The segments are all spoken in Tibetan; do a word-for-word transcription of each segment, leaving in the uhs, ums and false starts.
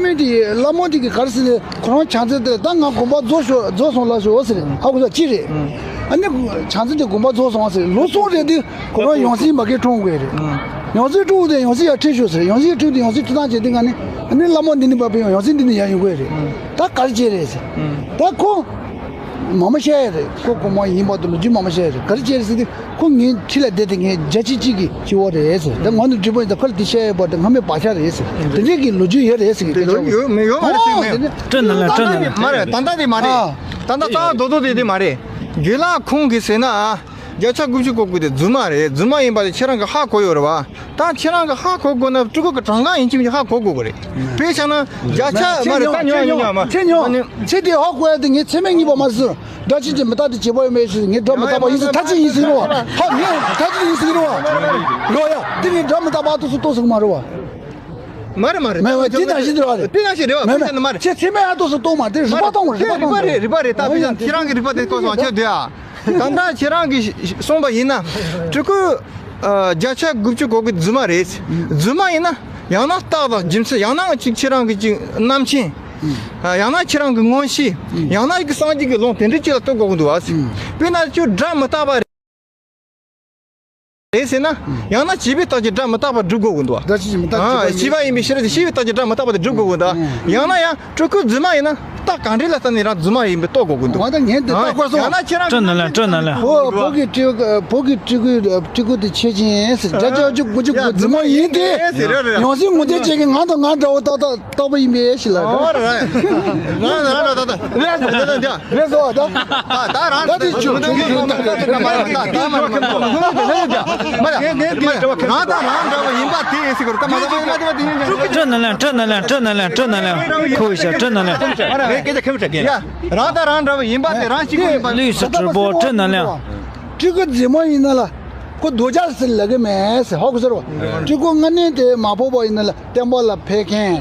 མི་དེ་བླ་མ་དེ་གི་ག་རེ་ཟེར་ནས་ཁོ་རང་བྱང་རྩེ་དེ་ད་ང་དགོན་པ་རྫོགས་ཤོག་རྫོགས་སོང་ལ་ཤོག་ཟེར། ཧ་གོ་ས་ཅི་རེད། ཨ་ནི་བྱང་རྩེ་དེ་དགོན་པ་རྫོགས་སོང་ཟེར། ལོ་གསུམ་རེད་དུས་ཁོ་རང་ཡང་སྲིད་མ་གི་འཁྲུངས་དགོས་རེད། ཡང་སྲིད་འཁྲུངས་དུས་ཡང་སྲིད་ཡར་ཁྲིད་ཤོག་ཟེར། ཡང་སྲིད་ཁྲིད་དུས་ཡང་སྲིད་ཁྲིད་སྟངས་བྱས་དུས་ང་ནི་ཨ་ནི་བླ་མ་འདི་ནི་བབས་ཡང་སྲིད་འདི་ནི་ཡར་ཡོང་དགོས་རེད། ད་ག་རེ་བྱས་རེད་ཟེར། ད་ཁོ་མ་མ་བཤད་ཡ་རེད། ཁོ་གོང་མ་ཡིན་པ་དང་ལོ་རྒྱུས་མ་མ་བཤད་ཡ་རེད། ག་རེ་བྱས་རེད་ཟེར་དུས། ཁོ་ངའི་འཁྲིས་ལ་བསྡད་དེ་ངའི་བརྒྱ་ཆ་གཅིག་གི་སྐྱེ་བོ་རེད་ཟེར། ད་ངོ་ནས་འདྲི་པོ་ཡིན་ད་ཁོ་ལ་དེ་བཤད་ཡོད་པ་དེ་སྔ་མའི་བག་ཆགས་རེད་ཟེར། དེ་འདྲའི་གི་ལོ་རྒྱུས་ཡོད་རེད་ཟེར་གི། དེ་ཡོད་མེད་ཡོད་མ་རེད་ཟེར་ནས། སྤྲོ་ནང་ལ་སྤྲོ་ནང་ལ། མ་རེད། ད་ལྟ་དེ་མ་རེད། ད་ལྟ་རྩ་བ་རྡོག་རྡོག་དེ་དེ་མ་རེད། རྒན་ལགས་ཁོང་གིས་ཟེར་ན་བརྒྱ་ཆ་དགུ་བཅུ་གོ་དགུ་དེ་རྫུན་མ་རེད། རྫུན་མ་ཡིན་པ་དེ་ཁྱེད་རང་གིས་ཧ་གོ་ཡོད་རེད་བ། ད་ཁྱེད་རང་གིས་ཧ་གོ་དགོས་ན་སྤྲུལ་སྐུ་གི་གྲངས་ཀ་ཡིན་གཅིག་མིན་གཅིག་ཧ་གོ་དགོས་གི་རེད། དཔེ་བཞག་ན་བརྒྱ་ཆ་མ་རེད། ད་ཉོ་ཉོ་ཉོ་མ། ཁྱེད་ཉོ་ཁྱེད་དེ་ཧ་གོ་ཡ་དེ་ངས་ཚེ་སྨད་གཉིས་པ་མ་ཟེར། སྒྲ་ཅི་ཅི་མི་རྟག་དེ་བྱེད་པོ་ཡོད་མེད་ཞུ། ངས་སྒྲ་མི་རྟག་པ་ཡིན་ཟེར་ཐ་ཅི་ཡིན་ཟེར་རོ། ཧ་ངས་ཐ་ཅི་ཡིན་ཟེར་རོ། རོ་ཡ་དེ་ངས་སྒྲ་མི་རྟག་པ་ཏོག་སུ་ཏོག་ཟེར་གི་མ་རོ་བ། མ་རེད་མ་རེད། མེད་མེད་དེ་ནང་བཞིན་རེད་བ། དེ་ནང་བཞིན་རེད་བ། དཔེ་བཞག་ན་མ་རེད། ཁྱེད་ཚེ་སྨད་ཨ་ཏོག་སུ་ཏོག་མ་དེ་རིག་པ་གཏོང་རིག་པ་གཏོང་། རིག་པ་རེད། རིག་པ་རེད། ད་དཔེ་བཞག་ན་ཁྱེད་རང་གི་རིག་པ་དེ་ཀོ་སོང་ཁྱེད་དེ་ཨ། ད་ལྟ་ཁྱེད་རང་གིས་གསུངས་པ་ཡིན་ན་སྤྲུལ་སྐུ་བརྒྱ་ཆ་དགུ་བཅུ་གོ་དགུ་རྫུན་མ་རེད། རྫུན་མ་ཡིན་ན་ཡང་ན་རྟགས་དང་རྒྱུ་མཚན། ཡང་ན་ཅིག་ཁྱེད་རང་གི་ཅིག་རྣམ་མཁྱེན། ཡང་ན་ཁྱེད་རང་གི་མངོན་ཤེས། ཡང་ན་ཀྱི་སངས་རྒྱས་ཀྱི་ལུང་དེ་འདྲ་ཅིག་ལ་ལྟོས་དགོས་ཀྱི་འདུག་ཨ། དཔེར་ན་ཁྱོད་སྒྲ་མི་རྟག་པ་རེད་ཟེར་ན། ཡང་ན་བྱས་པའི་རྟགས་ཀྱིས་སྒྲ་མི་རྟག་པ་སྒྲུབ་དགོས་ཀྱི་འདུག་ཨ། སྒྲ་ཅི་ཅི་མི་རྟག་ཨ། བྱས་པ་ཡིན་པའི་ཕྱིར་ཏེ། བྱས་པའི་རྟགས་ཀྱིས་སྒྲ་མི་རྟག་པ་དེ་སྒྲུབ་དགོས་ཀྱི་འདུག་ཨ། ཡང་ན་ཡང་སྤྲུལ་སྐུ་རྫུན་མ་ཡིན་ན་རྟགས་གང་འདྲ་ལ་བརྟེན་ནས་རང་རྫུན་མ་ཡིན་པའི་རྟོགས་དགོས་ཀྱི་འདུག་ང་ད་ངས་འདི་ལྟ་དགོས་སོང་། ཡང་ན་ཁྱེད་རང་སྤྲོ་ནང་ལ་སྤྲོ་ནང་ལ། ཨོ་བོད་ཀྱི་སྤྲུལ་སྐུ་བོད་ཀྱི་སྤྲུལ་སྐུ་སྤྲུལ་སྐུ་དེ་ཁྱེད་ཅི་ཡིན་ཟེར། བརྒྱ་ཆ་དགུ་བཅུ་གོ་དགུ་རྫུན་མ་ཡིན་ཏེ། ཡང་སྲིད་ངོ་འདྲེན་བྱེད་མཁན་ང་དང་ང་འདྲ་བོ་ཏག་ཏག་རྟག་པ་ཡིན་པའི་ཞིག་ལ། ཨོ་རེད་རེད་རེད་རེད་རེད། རེད་སོ་ད། ད་རང་ད་དེ་ཆུ་ཆུ་ཆུ་ད་ད་མ་རེད། ད་ད་མ་རེད། མ་རེད། ང་དང་རང་འདྲ་བ་ཡིན་པ་དེ་ཡིན་སྲིད་ཀྱི་རེད། ད་མ་ད་མ་ད་མ་དེ་ཡིན་ཀྱང་། སྤྲོ་ནང་ལ་སྤྲོ་ནང་ལ་སྤྲོ་ནང་ལ་སྤྲོ་ནང་ལ་ཁུ་ཤ་སྤྲོ་ནང་ལ། རང་དང་རང་འདྲ་བ་ཡིན་པ་དེ་རང་གཅིག་པུ་ཡིན་པ། ལུས་སུ་གྲུབ་པོ་སྤྲོ་ནང་ལ། སྤྲུལ་སྐུ་རྫུན་མ་ཡིན་ན་ལ། ཁོ་རྡོ་རྗེ་ཟེར་ལབ་ཀྱི་མེད་ཟེར། ཧ་གོ་སོང་རེད་བ། སྤྲུལ་སྐུ་ལྔ་ནི་དེ་མ་ཕོག་པ་ཡིན་ན་ལ་བསྟན་པ་ལ་ཕན་མཁན།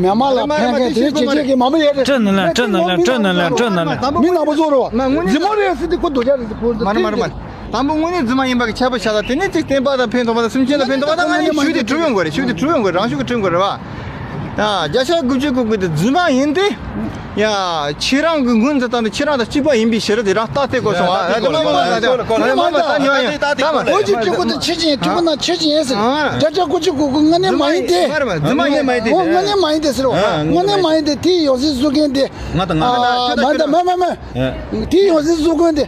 མི་མང་ལ་ཕན་མཁན་དེ་བྱེད་ཀྱི་མང་པོ་ཡོད་རེད། སྤྲོ་ནང་ལ་སྤྲོ་ནང་ལ་སྤྲོ་ནང་ལ་སྤྲོ་ནང་ལ། མི་ནག་པོ་ཚོ་རེད་བ། རྫུན་མ་རེད་ཟེར་དུས་ཁོ་རྡོ་རྗེ་རེད་ཟེར། ཁོ་མ་རེད་མ་རེད་མ་རེད། དང་པོ་དངོས་གནས་རྫུན་མ་ཡིན་པ་གི་ཁྱབ་པ་བྱ་ལ། དེ་ནས་ཅིག་བསྟན་པ་དང་ཕན་ཐོགས་པ་དང་སེམས་ཅན་ལ་ཕན་ཐོགས་པ་དང་། ང་ནི་ཤུགས་དེ་གྲུབ་ཡོང་དགོས་རེད། ཤུགས་དེ་གྲུབ་ཡོང་དགོས་རེད། རང་ཤུགས་ཀྱིས་གྲུབ་དགོས་རེད་བ། ད་བརྒྱ་ཆ་དགུ་བཅུ་གོ་དགུ་དེ་རྫུན་མ་ཡིན་ཏེ། ཡ། ཁྱེད་རང་གི་ངོས་འཛིན་སྟངས་དེ་ཁྱེད་རང་དང་གཅིག་པ་ཡིན་པའི་ཕྱིར་དེ་རང་རྟགས་གཏད་དགོས་སོང་ཨ། ཨ་ད་མ་མ་ད་ཉོ་ཡ་ད་མ་ད། བོད་ཀྱི་སྤྲུལ་སྐུ་དེ་ཁྱེད་ཅི་ཡིན། སྤྲུལ་སྐུ་ན་ཁྱེད་ཅི་ཡིན་ཟེར། བརྒྱ་ཆ་དགུ་བཅུ་གོ་དགུ་དངོས་གནས་མ་ཡིན་ཏེ། མ་རེད་མ་རྫུན་མ་ཡིན་མ་ཡིན་ཏེ། ཨོ་དངོས་གནས་མ་ཡིན་ཏེ་ཟེར་རོ། དངོས་གནས་མ་ཡིན་ཏེ་དེའི་ཡང་སྲིད་བཟོ་མཁན་དེ། ང་དང་ང་མ་ད་མ་མ་མ། དེའི་ཡང་སྲིད་བཟོ་མཁན་དེ།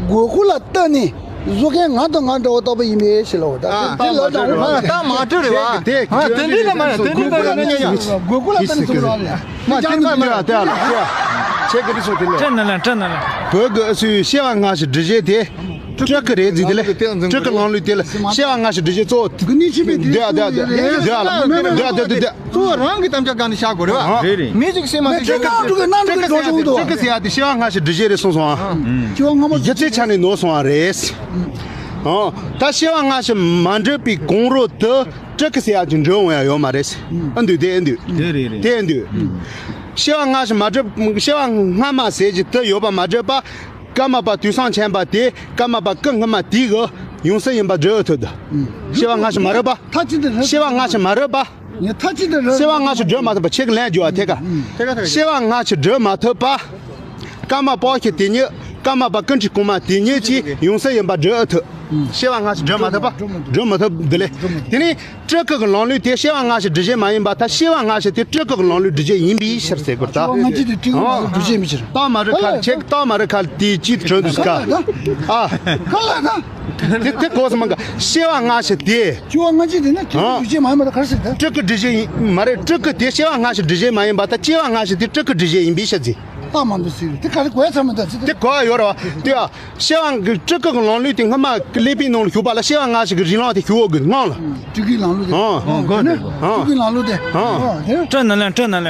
དགོས་མཁོ་ལ་ལྟ་ནས། བཟོ་མཁན་ང་དང་ང་འདྲ་བོ་ལྟ་བུ་ཡིན་པའི་ཕྱིར་ལ། ད་ཨ་དེ་ལ་ད་ད་མ་སྤྲོད་རེད་བ། དེ་ཨ་དེ་འདྲ་ལ་མ་རེད། དེ་འདྲ་ལ་མ་རེད། དགོས་མཁོ་ལ་ལྟ་ནས་བཟོ་རེད་བ། མ་དེ་མ་མ་དེ་ཨ་དེ་ཨ་ལ་དེ་ཨ་ཁྱེད་ཀྱི་རིགས་སོ་དེ་ལ། སྤྲོ་ནང་ལ་སྤྲོ་ནང་ལ། བོད་ཀྱི་ཨ་སུའི་བྱ་བ་སྔ་ཕྱི་འགྲེལ་བྱེད་དེ། སྤྲུལ་སྐུ་རེད་ཟེར་དེ་ལ། སྤྲུལ་སྐུ་ལམ་ལུགས་དེ་ལ་བྱ་བ་སྔ་ཕྱི་འགྲེལ་བྱེད་གཙོ་བོ། དེ་ནི་ཆོས་པའི་དེ་ཨ་དེ་ཨ་དེ་ཨ་དེ་ཨ་ལ་དེ་ཨ་དེ་དེ། གཙོ་བོ་རང་གི་དམ་བཅའ་སྒང་ནས་བཞག་དགོས་རེད་བ། རེད་རེད། མི་གཅིག་སེམས་མ་སྲིད་ཀྱི་སྤྲུལ་སྐུ་ཟེར་ཡ་དེ་བྱ་བ་སྔ་ཕྱི་འགྲེལ་བྱེད་རེད་གསུངས་སོང་ཨ། བྱ་བ་སྔ་མ་སྒྱུ་རྩལ་ཆ་ནས་ནོར་སོང་བ་རེད། ཨོ། ད་བྱ་བ་སྔ་ཕྱི་མ་འགྲུབ་པའི་གོང་རོལ་དུ་སྤྲུལ་སྐུ་ཟེར་ཡ་ཅིག་འགྲོ་འོང་ཡ་ཡོད་མ་རེད། ཨ་འདུག་དེ་ཨ་འདུག་དེ་རེད་རེད། དེ་ཨ་འདུག་བྱ་བ་སྔ་ཕྱི་མ་འགྲུབ། བྱ་བ་སྔ་མ་ཟེར་གྱི་དུ་ཡོད་པ་མ་གྲུབ་པ། ཀརྨ་པ་དུས་གསུམ་མཁྱེན་པ་དེ་ཀརྨ་པ་སྐུ་སྔ་མ་དེའི་གི་ཡང་སྲིད་ཡིན་པ་འགྲེལ་ཐུབ་འདུག་བྱ་བ་སྔ་ཕྱི་མ་རབས་པ། ཐ་ཅི་དེ་རེད། བྱ་བ་སྔ་ཕྱི་མ་རབས་པ། ངས་ཐ་ཅི་དེ་རེད། བྱ་བ་སྔ་ཕྱི་འགྲེལ་མ་ཐུབ་པ་ཁྱེད་ཀྱི་ལན་རྒྱུ་བ་ཐད་ཀ། ཐད་ཀ་ཐད་ཀ། བྱ་བ་སྔ་ཕྱི་འགྲེལ་མ་ཐུབ་པ། ཀརྨ་པོ་ཁྱི་དེ་ཉིད་ཀརྨ་པ་ཀུན་ཁྲིག་གོང་མ་དེ་ཉིད་ཀྱི་ཡང་སྲིད་ཡིན་པ་འགྲེལ་ཐུབ། བྱ་བ་སྔ་ཕྱི་འགྲེལ་མ་ཐུབ་པ། འགྲེལ་མ་ཐུབ་འདི་ལས། དེ་ནས། སྤྲུལ་སྐུ་གི་ལམ་ལུགས་དེ་བྱ་བ་སྔ་ཕྱི་འགྲེལ་བྱེད་མ་ཡིན་པ་དང་། བྱ་བ་སྔ་ཕྱི་དེ་སྤྲུལ་སྐུ་གི་ལམ་ལུགས་འགྲེལ་བྱེད་ཡིན་པའི་ཕྱིར་ཟེར་དགོས་ད། བྱ་བ་སྔ་ཕྱི་དེ་སྤྲུལ་སྐུ་ལམ་ལུགས་འགྲེལ་བྱེད་ཡིན་པའི་ཕྱིར། རྟགས་མ་རིག་ཁ་ལ་ཆེ་གི། རྟགས་མ་རིག་ཁ་ལ་དེའི་ཅིག་གྲོལ་འདུག་ཀ། ཨ། ཁ་ལ་ད། དེ་དེ་གོ་སོང་མ་ག། བྱ་བ་སྔ་ཕྱི་དེ། བྱ་བ་སྔ་ཕྱི་དེ་ནི་སྤྲུལ་སྐུ་འགྲེལ་བྱེད་མ་ཡིན་པ་ད་ག་རེ་ཟེར་ད། སྤྲུལ་སྐུ་འགྲེལ་བྱེད་ཡིན་མ་རེད། སྤྲུལ་སྐུ་དེ་བྱ་བ་སྔ་ཕྱི་འགྲེལ་བྱེད་མ་ཡིན་པ་དང་། བྱ་བ་སྔ་ཕྱི་དེ་སྤྲུལ་སྐུ་འགྲེལ་བྱེད་ཡིན་པའི་ཕྱིར་ཟེར། རྟགས་མ་འདུག་ཟེར་དེ་ག་རེ་གོ་ཡ་ཚར་མི་འདུག་ཟེར། དེ་གོ་ཡ་ཡོད་རེད་བ། དེ་ཡ། བྱ་བ་གི་སྤྲུལ་སྐུ་གི་ལམ་ལུགས་དེ་སྔ་མ་གི་ཀླད་པའི་ནང་ལ་ཞུགས་པ་ལ། བྱ་བ་སྔ་ཕྱི་གི་རིགས་ལམ་དེ་ཞུགས་འོང་གི་ངང་ལ། སྤྲུལ་སྐུའི་ལམ་ལུགས་དེ། ཨང་། ཨང་། སྤྲུལ་སྐུའི་ལམ་ལུགས་དེ། ཨང་། དེ། སྤྲོ་ནང་ལ་སྤྲོ་ནང་ལ།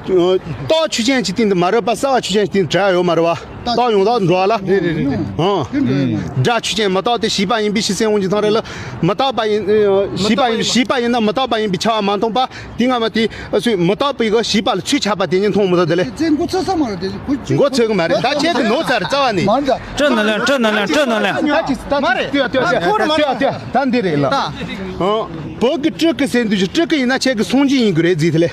རྟགས་ཆོས་ཅན་གྱི་སྟེང་དུ་མ་རེད་པ། གསལ་བ་ཆོས་ཅན་གྱི་སྟེང་དུ་བྲལ་ཡོད་མ་རེད་པ། རྟགས་ཡོངས་རྫོགས་འགྲོ་བ་ལ། རེད་རེད་རེད། ཨང་། དེ་འགྲོ་ཡོད་མ་རེད། སྒྲ་ཆོས་ཅན་མི་རྟག་སྟེ། བྱས་པ་ཡིན་པའི་ཕྱིར་སེམས་དབང་གི་མཐའ་རེད་ལ། མི་རྟག་པ་ཡིན། བྱས་པ་ཡིན། བྱས་པ་ཡིན་ན་མི་རྟག་པ་ཡིན་པའི་ཁྱབ་པ་མ་མཐོང་པ། དེ་སྔ་མ་དེ་ཨ་སུས་མི་རྟག་པའི་གི་བྱས་པ་ལ་ཚུར་ཁྱབ་པ་དེ་ཉིད་མཐོང་མི་ཐུབ་དེ་ལས། དེ་མགོ་ཚོས་ས་མ་རེད་དེ། མགོ་ཚོས་གི་མ་རེད། ད་ཁྱེད་ཀྱི་ནོར་ཚར་རྩ་བ་ནས། མ་རེད་ད། སྤྲོ་ནང་ལ་སྤྲོ་ནང་ལ་སྤྲོ་ནང་ལ། ད་ཅི་ད་མ་རེད། ལྟོས་ལྟོས་ལྟོས་ལྟོས་ལྟོས་ལྟོས། ད་འདི་རེད་ལ། ད། ཨང་། བོད་ཀྱི་སྤྲུལ་སྐུ་ཟེར་དུས་ཀྱི་སྤྲུལ་སྐུ་ཡིན་ན་ཁྱེད་ཀྱི་སངས་རྒྱས་ཡིན་དགོས་རེད་ཟེར་དེ་ལས།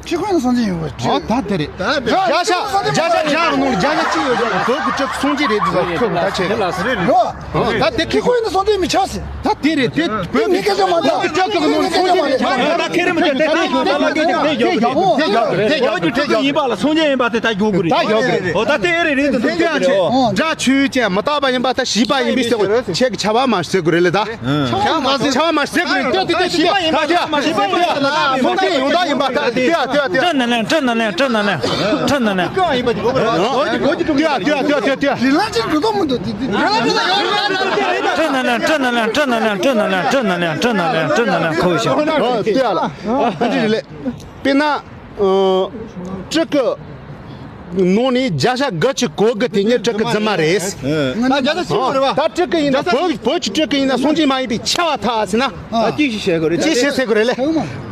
ཁྲི་ཁོན་ནི་སངས་རྒྱས་ཡོད་པ་ཁྲི། ཨོ་ད་དེ་རེད། ད་བརྒྱ་ཆ་བརྒྱ་ཆ་བརྒྱ་གི་ནང་ལ་བརྒྱ་ཆ་གཅིག་ཡོད་ཀྱང་བོད་ཀྱི་ཁྲི་སངས་རྒྱས་རེད་འདུག་ཁོ་ད་ཆེ་རེད། རོ། ཨོ་ད་དེ་ཁྲི་ཁོན་ནི་སངས་རྒྱས་མི་ཆགས་སྲིད། ད་དེ་རེད་དེ་བོད་ཀྱི་ཁྲི་ཁོན་ནི་སངས་རྒྱས་མི་ཆགས་སྲིད། ད་ཁེ་རེ་མི་ཆགས་དེ་དེ་ཡོད་དེ་ཡོད་དེ་ཡོད་དེ་ཡོད་དེ་ཡོད་དེ་ཡིན་པ་ལ་སངས་རྒྱས་ཡིན་པ་དེ་ད་ཡོད་གི་རེད། ད་ཡོད་གི་རེད། ཨོ་ད་དེ་ཨེ་རེད་རེད་འདུག་དེ་ཡང་ཆེ་དགྲ་ཆོས་ཅན་མི་རྟག་པ་ཡིན་པ་ད་ཤེས་པ་ཡིན་པའི་སེམས་ཁྱེད་ཀྱི་ཆ་བ་མ་ཟེར་དགོས་རེད་ལ་ད། ཆ་བ་མ་ཟེར་ཆ་བ་མ་ཟེར་དགོས་རེད། ལྟོས་ལྟོས་ལྟོས་ཤེས་པ་ཡིན་པ་ཆ་མ་ཤེས་པ་ཡིན་པ་ལ་ད་ཡོང་ད་ཡིན་པ་ད་ལྟོས་ལྟོས་ལྟོས། སྤྲོ་ན་ལན་སྤྲོ་ན་ལན་སྤྲོ་ན་ལན་སྤྲོ་ན་ལན། ལྟོས་ལྟོས་ལྟོས་ལྟོས། རི་ལ་ཅིག་འགྲོ་ཐུབ་མི་འདུག་དེ་དེ་རི་ལ་ཅིག་ལྟོས་ན་ལན་སྤྲོ་ན་ལན་སྤྲོ་ན་ལན་སྤྲོ་ན་ལན་སྤྲོ་ན་ལན་སྤྲོ་ན་ལན་སྤྲོ་ན་ལན་ཁོ་བྱ། ལྟོས་ལ། ཨ་འདི་རེད་ལེ། དཔེར་ན། ཨ། སྤྲི་ཀི་ནང་ནས་བརྒྱ་ཆ་དགུ་བཅུ་གོ་དགུ་དེ་ཉིད་སྤྲི་ཀི་རྫུན་མ་རེད། ང་ད་རྒྱ་ཆ་ཆི་མོ་རེད་བ། ད་སྤྲི་ཀི་ཡིན་ན་བོད་བོད་ཀྱི་སྤྲི་ཀི་ཡིན་ན་སངས་རྒྱས་མ་ཡིན་པའི་ཆ་བ་ཐག་ཟེར་ན། ད་ཅི་ཞིག་བཤད་དགོས་རེད། ཅི་ཞིག་ཟེར་དགོས་རེད་ལེ།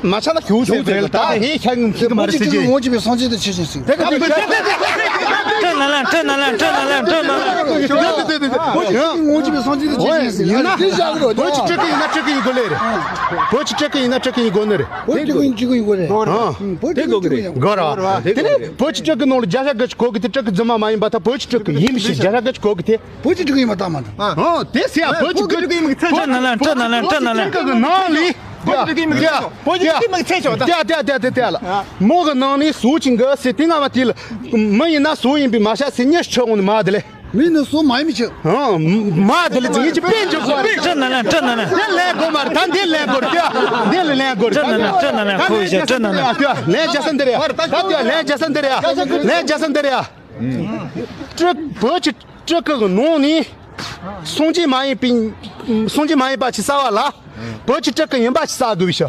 མ་ཆ་ལ་ཞུ་ཞུ་དགོས་རེད་ལེ། ད་ད་ཧེ་ཤ་ངམ་ཚིག་གི་མ་རེད་ཟེར་གྱི། ངོ་ཅི་པའི་སངས་རྒྱས་དེ་ཆི་ཞིག་ཟེར། དེ་ག་དེ་སྤྲོ་ན་ལན་སྤྲོ་ན་ལན་སྤྲོ་ན་ལན་སྤྲོ་ན་ལན། ངོ་ཅི་པའི་སངས་རྒྱས་དེ་ཆི་ཞིག་ཟེར། ཡིན་ན་དེ་བཞག་གི་རོ། བོད་ཀྱི་སྤྲི་ཀི་ཡིན་ན་སྤྲི་ཀི་ཡིན་དགོས་ལེ་རེད། བོད་ཀྱི་སྤྲི་ཀི་ཡིན་ན་སྤྲི་ཀི་ཡིན་དགོས་ནི་རེད། བོད་ཀྱི་སྤྲི་ཀི་ཡིན་དགོས་རེད། ཨ། བོད་ཀྱི་སྤྲི་ཀི་ཡིན་དགོས་རེད། དེ་ནས་བོད་ཀྱི་སྤྲི་ཀི་ནང་ལ་བརྒྱ་ཆ་དགུ་བཅུ་གོ་དགུ་དེ་སྤྲི་ཀི་རྫུན་མ་མ་ཡིན་པ་ད་བོད་ཀྱི་སྤྲི་ཀི་ཡིན་མི་ཤེས། བརྒྱ་ཆ་དགུ་བཅུ་གོ་དགུ་དེ། བོད་ཀྱི་སྤྲི་ཀི་ཡིན་པ་ད་མ་ད། ཨ། དེ་ཟེར་ཡ་བོད་ཀྱི་སྤྲི་ཀི་ཡིན་མི་ཚད་ཆོག་ན་ལན་སྤྲོ་ན་ལན་སྤྲོ་ན་ལན། སྤྲི་ཀི་ནང་ལ། བོད་ཀྱི་སྤྲི་ཀི་ཡིན་མི་ཚད་ཆོག་བོད་ཀྱི་སྤྲི་ཀི་ཡིན་མི་ཚད་ཆོག་ད་ལྟ་ལྟ་ལྟ་ལྟ་ལ། མོ་གི་ནང་ནས་སུ་ཅིག་གི་ཟེར་དེ་ང་བ་དེ་ལ། མི་ཡིན་ན་སུ་ཡིན་པའི་མ་ཤ་ཟེར་ཉེ་ཆོག་འོང་ནི་མ་དེ་ལས། མི་ནི་སུ་མ་ཡིན་མི་ཆོག་ཨང་། མ་དེ་ལ་ཅིག་ཡིན་གྱི་དཔེ་འཇོག་དགོས་རེད། སྤྲོ་ན་ལན་སྤྲོ་ན་ལན། འདི་ལན་དགོས་མ་རེད། ད་འདི་ལན་དགོས་རེད། འདི་ལན་དགོས་རེད། སྤྲོ་ན་ལན་སྤྲོ་ན་ལན། ཁོ་ཡི་ཞེ་སྤྲོ་ན་ལན། ལན་རྒྱག་ས་འདི་རེད། ད་ལན་རྒྱག་ས་འདི་རེད། ལན་རྒྱག་ས་འདི་རེད། སྤྲི་བོད་ཀྱི་སྤྲི་ཀི་གི་ནང་ནས་སངས་རྒྱས་མ་ཡིན་པའི་སངས་རྒྱས་མ་ཡིན་པ་ཞིག་བསགས་པ་ལ་བོད་ཀྱི་སྤྲི་ཀི་ཡིན་པ་ཞིག་བསགས་དགོས་ཤག་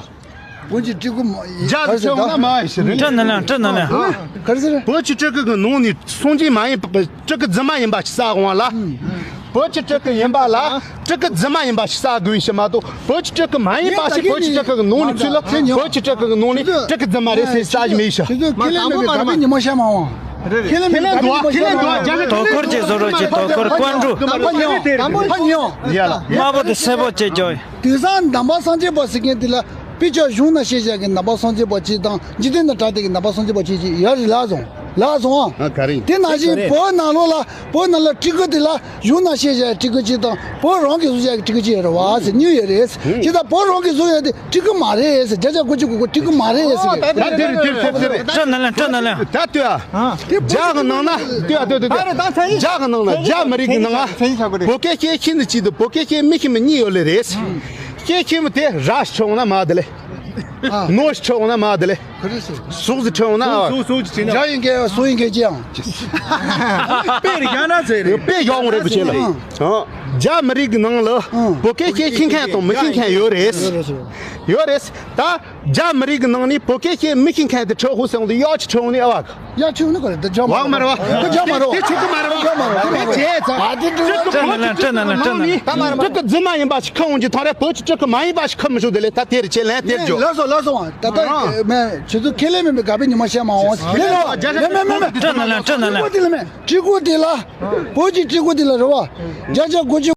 བོད་ཀྱི་སྤྲི་ཀི་མ་ཡིན་རྒྱ་ཟེར་ཆོག་ན་མ་ཡིན་ཞིག་རེད། སྤྲོ་ན་ལན་སྤྲོ་ན་ལན། ག་རེ་ཟེར། བོད་ཀྱི་སྤྲི་ཀི་གི་ནང་ནས་སངས་རྒྱས་མ་ཡིན་པ་སྤྲི་ཀི་རྫུན་མ་ཡིན་པ་ཞིག་བསགས་འོང་ལ། བོད་ཀྱི་སྤྲི་ཀི་ཡིན་པ་ལ་སྤྲི་ཀི་རྫུན་མ་ཡིན་པ་ཞིག་བསགས་དགོས་ཤག་མ་གཏོགས་བོད་ཀྱི་སྤྲི་ཀི་མ་ཡིན་པ་ཞིག་བོད་ཀྱི་སྤྲི་ཀི་གི་ནང་ནས་ཚུད་ལ་བོད་ཀྱི་སྤྲི་ཀི་གི་ནང་ནས་སྤྲི་ཀི་རྫུན་མ་རེད་ཟེར་བསགས་མེད་ཤག་ཁས་ལེན་མེད་པའི་དགའ་པའི་ཉི་མ་ཤར་མ་འོང་། ཁས་ལེན་འདུག་ཁས་ལེན་འདུག་རྒྱ་ཆེ་དོ་ཁུར་གྱི་བཟོ་རོགས་ཀྱི་དོ་ཁུར་ཀོན་ཀྲུ། དམ་པ་ཉོ། དམ་པ་ཉོ། ཡ་ལ། དམར་པོ་དེ་སེར་པོ་བྱེད་རྒྱུ། དེང་སང་ནང་པ་སངས་རྒྱས་པ་ཟེར་མཁན་དེ་ལ་དཔེ་ཆ་གཞུང་ན་བཤད་བཞག་གི་ནང་པ་སངས་རྒྱས་པ་གཅིག་དང་འཇིག་རྟེན་ན་གྲགས་བསྡད་ཀྱི་ནང་པ་སངས་རྒྱས་པ་གཅིག་གཅིག་ཡོད་རེད་ལགས་སོང་། ལགས་སོང་ཨ། ཨ་ག་རེ་ཡིན། དེ་ནང་བཞིན་བོད་ནང་ལོགས་ལ་བོད་ནང་ལ་སྤྲི་ཀི་དེ་ལ་གཞུང་ན་བཤད་བཞག་གི་སྤྲི་ཀི་གཅིག་དང་བོད་རང་གིས་བཟོ་བཞག་གི་སྤྲི་ཀི་གཅིག་ཡོད་རེད་བ་ཟེར་སྙིང་ཡོད་རེད། ཇི་ལྟར་བོད་རང་གིས་བཟོ་ཡོད་དེ། སྤྲི་ཀི་མ་རེད་ཟེར། བརྒྱ་ཆ་དགུ་བཅུ་གོ་དགུ་སྤྲི་ཀི་མ་རེད་ཟེར་གི། ད་འདིར་འདིར་འདིར་འདིར་འདིར། སྤྲོ་ན་ལན་སྤྲོ་ན་ལན། ད་ལྟོས་ཨ། རྒྱ་གི་ནང་ན་ལྟོས་ཨ་ལྟོས་ལྟོས་ལྟོས། རྒྱ་གི་ནང་ན་རྒྱ་མི་རིགས་ཀྱི་ནང་ང་བོད་སྐད་བཤད་ཤེས་ནི་གཅིག་དང་བོད་སྐད་བཤད་མི་ཤེས་མི་གཉིས་ཡོད་ལེ་རེད། བཤད་ཤེས་མི་དེ་ར་ཞིག་ཆོག་ན་མ་དེ་ལེ། ནོར་ཞིག་ཆོག་ན་མ་དེ་ལེ། ཟུག་ཟི་ཆོག་ན་ཨ། ཟུག་ཟུག་ཅི་ན། རྒྱ་ཡིན་གེ་སུ་ཡིན་གེ་ཅི་ཡང་། དཔེ་རི་རྒྱ་ན་ཟེར་རེད། དཔེ་ཡག་འོང་རེད་བུ་ཆེ་ལ། རྒྱ་མི་རིགས་ཀྱི་ནང་ལ་བོད་སྐད་བཤད་ཤེས་མཁན་དང་མི་ཤེས་མཁན་ཡོད་རེད། ཡོད་རེད། ད་རྒྱ་མི་རིགས་ཀྱི་ནང་ནས་བོད་སྐད་བཤད་མི་ཤེས་མཁན་དེ་ཁྲོ་ཧུ་སེང་ལ་གཡག་ཅིག་ཁྲོ་ནས་ཨ་བ། གཡག་ཁྲོ་ནི་ག་རེ་ད་རྒྱ་མ་རེད་བ། ད་རྒྱ་མ་རེད་བ། དེ་ཆོག་གི་མ་རེད་བ། རྒྱ་མ་རེད་བ། དེ་བྱས་ཙང་། ཨ་དེ་འདྲ་བ། སྤྲི་ཀི་རྫུན་མ་ཡིན་པ་ཞིག་ཁ་འོང་གྱི་ཐང་རེད། བོད་ཀྱི་སྤྲི་ཀི་མ་ཡིན་པ་ཞིག་ཁ་མི་ཤོག་དེ་ལས་ད་དེ་རེད་ཆེ་ལན་དེར་འཇོག་ལགས་སོ་ལགས་སོ། ད་ལྟ་མེད་ཁྱེད་ཚོ་ཁས་ལེན་མེད་པའི་དགའ་པའི་ཉི་མ་བཤད་མ་འོང་། ལེན་རོགས། མེད་མེད་མེད་མེད། སྤྲོ་ན་ལན་སྤྲོ་ན་ལན། སྤྲི་ཀི་དེ་ལ། བོད་ཀྱི་སྤྲི་ཀི་དེ་ལ་རེད་བ། བརྒྱ་ཆ་དགུ་བཅུ།